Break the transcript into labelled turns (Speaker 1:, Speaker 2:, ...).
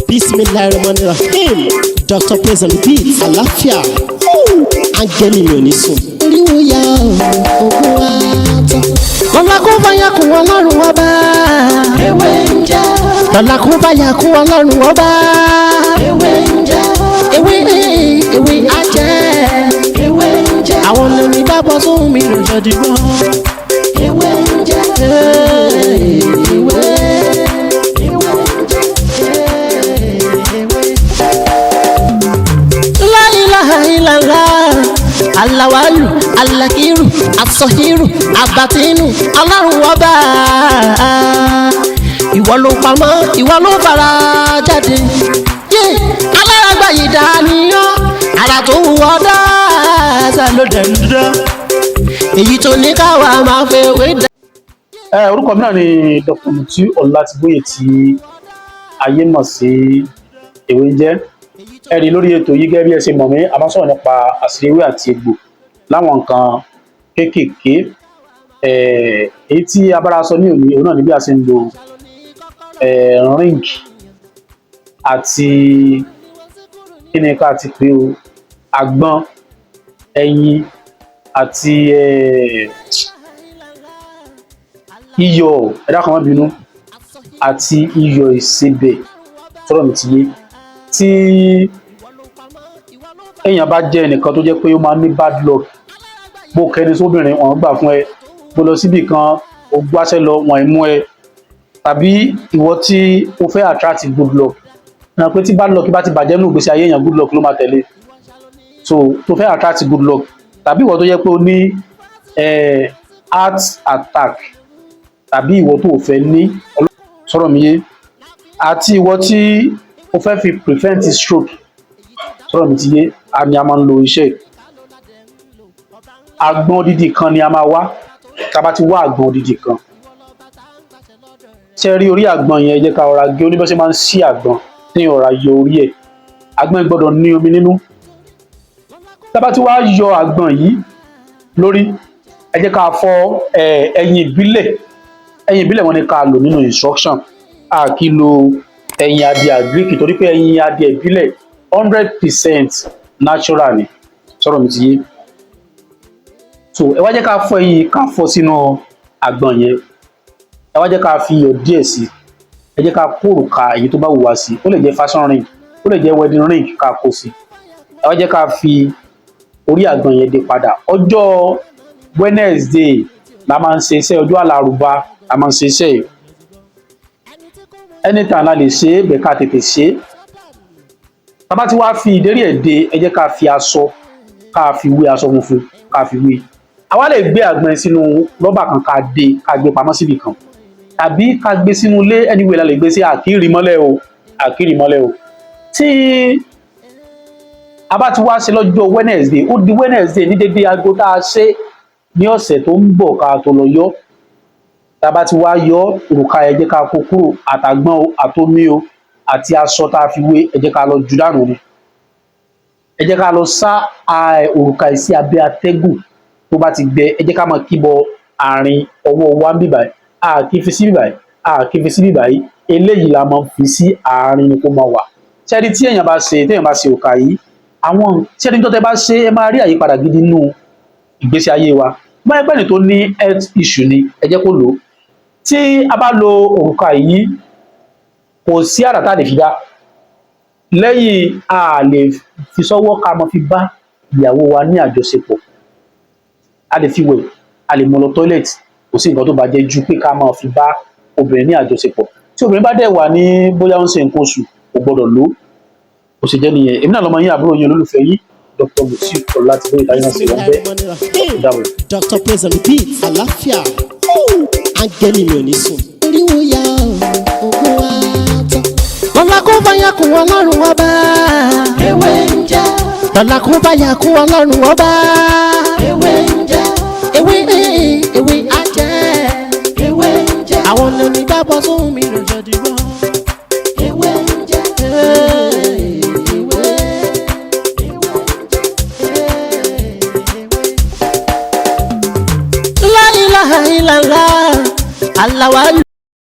Speaker 1: Bismillahir Rahmanir Rahim. Dr. Praise and Beat. Àlàáfíà. Áńgẹ́lì mi ò ní sùn. Oríwo ya ògùn wa tán. Lọ́la kó bá yà kún Ọlọ́run Ọba.
Speaker 2: Ewé ń jẹ́.
Speaker 1: Lọ́la kó bá yà kún Ọlọ́run Ọba.
Speaker 2: Ewé ń jẹ́.
Speaker 1: Ewé ewé á jẹ́.
Speaker 2: Ewé ń jẹ́.
Speaker 1: Àwọn lórí bá bọ́ sóhun mi lọ́jọ́ dìgbọ́.
Speaker 2: Ewé ń jẹ́.
Speaker 1: Ewé.
Speaker 2: Ewé ń jẹ́.
Speaker 1: Ewé. La ilaha illallah. Alawalu, alakiru, asọ̀hírù, abatinu, Ọlọ́run Ọba. Ìwọ ló pamọ́, ìwọ ló fara jáde. Yé, alárágbá yìí dániyàn, ara tó wù ọ́ dáadáa ló dẹ̀ ń dán. Èyí tó ní káwa máa fẹ́ wé dá.
Speaker 3: Ẹ orúkọ mi náà ni Dr. Mutiu Ọlátìbóyè tí ayé mọ̀ sí Ewé ń jẹ́. Ẹ rí lórí ètò yìí, gẹ́gẹ́ bí ẹ ṣe mọ̀ mí, a máa ń sọ̀rọ̀ nípa àṣírí ewé àti egbò láwọn nǹkan kéékèèké. Èyí tí a bára sọ ní òní, òun náà ni bí a ṣe ń lo ring àti kí ni ká ti pè o, àgbọn, ẹyin àti iyọ̀. Ẹ dákun, má bínú, àti iyọ̀ ìsebẹ̀. Sọ̀rọ̀ mi ti yé? Tí èèyàn bá jẹ́ ẹnìkan tó jẹ́ pé ó máa ń ní bad luck, bó kẹni sóbìnrin, wọn gbà fún ẹ, bó lọ síbì kan, ó gbáṣẹ́ lọ, wọn ì mú ẹ, tàbí ìwọ tí o fẹ́ attract good luck náà, pé tí bad luck bá ti bàjẹ́ nínú ìgbésí ayé èèyàn, good luck ló máa tẹ̀lé. So tó fẹ́ attract good luck, tàbí ìwọ tó jẹ́ pé o ní heart attack, tàbí ìwọ tó o fẹ́ ní. Sọ̀rọ̀ mi yé? Àti ìwọ tí o fẹ́ fi prevent stroke. Sọ̀rọ̀ mi ti yé? Àmì a máa ń lo iṣẹ́ yìí. Àgbọn odidi kan ni a máa wá. Tá a bá ti wá àgbọn odidi kan, ṣe rí orí àgbọn yẹn, ẹ jẹ́ ká rọra gé oníbọ̀ ṣe máa ń ṣí àgbọn ní ọ̀rá, yọ orí ẹ̀. Àgbọn yẹn gbọ́dọ̀ ní omi nínú. Tá a bá ti wá yọ àgbọn yìí lórí, ẹ jẹ́ ká fọ ẹyin ìbílẹ̀. Ẹyin ìbílẹ̀ wọn ni ká lò nínú instruction. A kì í lo ẹyin adìẹ agric, torí pé ẹyin adìẹ ìbílẹ̀, 100% natural ni. Sọ̀rọ̀ mi ti yé? So ẹ wá jẹ́ ká fọ ẹyin, ká fọ sínú àgbọn yẹn. Ẹ wá jẹ́ ká fi iyọ̀ díẹ̀ sí. Ẹ jẹ́ ká kó òrùka èyí tó bá wù wá sí. Ó lè jẹ́ fashion ring, ó lè jẹ́ wedding ring, ká kó sí. Ẹ wá jẹ́ ká fi orí àgbọn yẹn dé padà. Ọjọ́ Wednesday la máa ń ṣe iṣẹ́, ọjọ́ Àlàrúbá la máa ń ṣe iṣẹ́ yìí. Anytime la lè ṣe é, bẹ́ẹ̀ ká tètè ṣe é. Tá bá ti wá fi ìdérí ẹ̀ dé, ẹ jẹ́ ká fi aṣọ, ká fi wé, aṣọ funfun ká fi wé. Àwa lè gbé àgbọn yẹn sínú rọ́bà kan, ká dé, ká gbé pamọ́ síbì kan, tàbí ká gbé sínú ilé. Anyway la lè gbé sí, àkírí mọ́lẹ̀ o, àkírí mọ́lẹ̀ o. Tí a bá ti wá ṣe lọ́jọ́ Wednesday, ó di Wednesday ní dédé aago tá a ṣe ní ọ̀sẹ̀ tó ń bọ̀ ká tó lọ yọ. Tá a bá ti wá yọ òrùka, ẹ jẹ́ ká kó kúrò, àtàgbọ́n o, àtomi o, àti aṣọ tá a fi wé, ẹ jẹ́ ká lọ jù dànù ni. Ẹ jẹ́ ká lọ sá òrùka yìí sí abẹ́ atẹ́gùn. Tó bá ti gbẹ, ẹ jẹ́ ká máa kíbọ àárín ọwọ́ wa ń bìbà. A kì í fi sí bìbà, a kì í fi sí bìbà yìí. Eléyìí la máa ń fi sí àárín ni kó máa wà. Ṣẹ́ni tí èèyàn bá ṣe, téèyàn bá ṣe òrùka yìí, àwọn ṣẹ́ni tó tẹ́ bá ṣe, ẹ máa rí àyípadà gidi nínú ìgbésí ayé wa. Báyìí pẹ́ẹ́nì tó ní health issue ni, ẹ jẹ́ kó lò ó. Tí a bá lo òrùka yìí, kò sí àrà tá a lè fi dá lẹ́yìn. A lè fi sọ́wọ́ ká máa fi bá ìyàwó wa ní àjọṣepọ̀, a lè fi wẹ̀, a lè mú lọ toilet. Kò sí nǹkan tó bàjẹ́ ju pé ká máa fi bá obìnrin ní àjọṣepọ̀. Tí obìnrin bá dẹ̀ wà ní bóyá ó ń ṣe nǹkan oṣù, kò gbọdọ̀ lò ó. Bó ṣe jẹ́ nìyẹn. Èmi náà lọmọ yín, àbúrò yín, olólùfẹ́ yín, Dr. Mutiu Ọlátìbóyè táyé náà sì wọ́n bẹ́ẹ̀. Dàbọ̀.
Speaker 1: Dr. Praise and Repeat. Àlàáfíà. Áńgẹ́lì mi ò ní sùn. Oríwo ya ògùn wa tán. Lọ́la kó bá yà kún Ọlọ́run Ọba.
Speaker 2: Ewé ń jẹ́.
Speaker 1: Lọ́la kó bá yà kún Ọlọ́run Ọba.
Speaker 2: Ewé ń jẹ́.
Speaker 1: Ewé ewé á jẹ́.
Speaker 2: Ewé ń jẹ́.
Speaker 1: Àwọn onígbàgbọ́ sóhun mi lọ́jọ́ dìbò.
Speaker 2: Ewé ń jẹ́.
Speaker 1: Ewé.
Speaker 2: Ewé ń jẹ́.
Speaker 1: La ilaha illallah. Aláwálù.